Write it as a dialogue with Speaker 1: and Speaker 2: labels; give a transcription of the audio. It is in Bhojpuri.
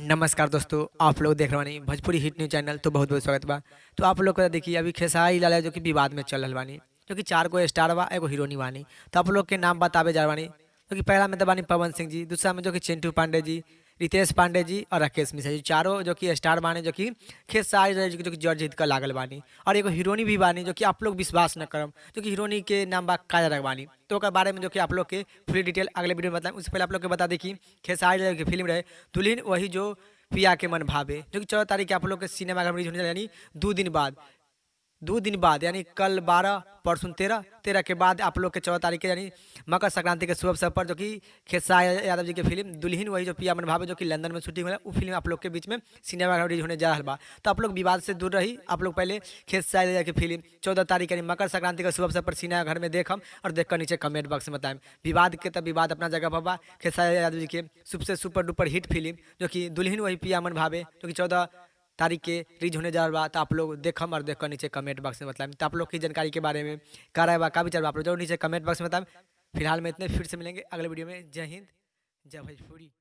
Speaker 1: नमस्कार दोस्तों, आप लोग देख रहे बानी भोजपुरी हिट न्यूज चैनल। तो बहुत बहुत स्वागत बा। तो आप लोग के देखिए, अभी खेसारी लाल जो कि विवाद में चल रहल बानी, जो कि चार गो स्टार बा, एगो हीरोनी बानी। तो आप लोग के नाम बतावे जा बानी, जो कि पहला में तो बानी पवन सिंह जी, दूसरा में जो कि चिंटू पांडे जी, रितेश पांडे जी और राकेश मिश्रा जी। चारों जो कि स्टार बानी, जो कि खेसारी लाल जी के जो कि जड़ जीत कर लागल बानी। और एगो हीरोनी भी बानी, जो कि आप लोग विश्वास न करम, जो कि हीरोनी के नाम बा काजल राघवानी। तो ओकर बारे में जो कि आप लोग के फुल डिटेल अगले वीडियो में बताएं। उससे पहले आप लोग के बता दी कि खेसारी लाल की फिल्म रहे दुल्हन वही जो पिया के मन भावे, जो कि 14 तारीख के आप लोग के सिनेमा घर में रिलीज होने जा रहा है, यानी 2 दिन बाद, 2 दिन बाद यानी कल 12, परसों 13, 13 के बाद आप लोग के 14 तारीख के यानी मकर संक्रांति के शुभ अवसर पर जो कि खेसारी यादव जी के फिल्म दुल्हन वही जो पिया मन भावे, जो कि लंदन में शूटिंग होला, उ फिल्म आप लोग के बीच में सिनेमा घर रिलीज होने जा रहा बा। तो आप लोग विवाद से दूर रही। आप लोग पहले खेसारी यादव के फिल्म 14 तारीख यानी मकर संक्रांति के शुभ अवसर पर सिनेमा घर में देखम और देख कर नीचे कमेंट बॉक्स में बताएं। विवाद के तब विवाद अपना जगह पर बा। खेसारी यादव जी के सबसे सुपर डुपर हिट फिल्म जो कि दुल्हन वही पिया मन भावे, जो कि 14 तारीख के रिलीज होने जा रहा बा। तो आप लोग देखम और देख कर नीचे कमेंट बॉक्स में बताएं। तो आप लोग की जानकारी के बारे में का राय बा, का विचार बा, आप लोग जरूर नीचे कमेंट बॉक्स में बताएं। फिलहाल में इतने, फिर से मिलेंगे अगले वीडियो में। जय हिंद, जय भोजपुरी।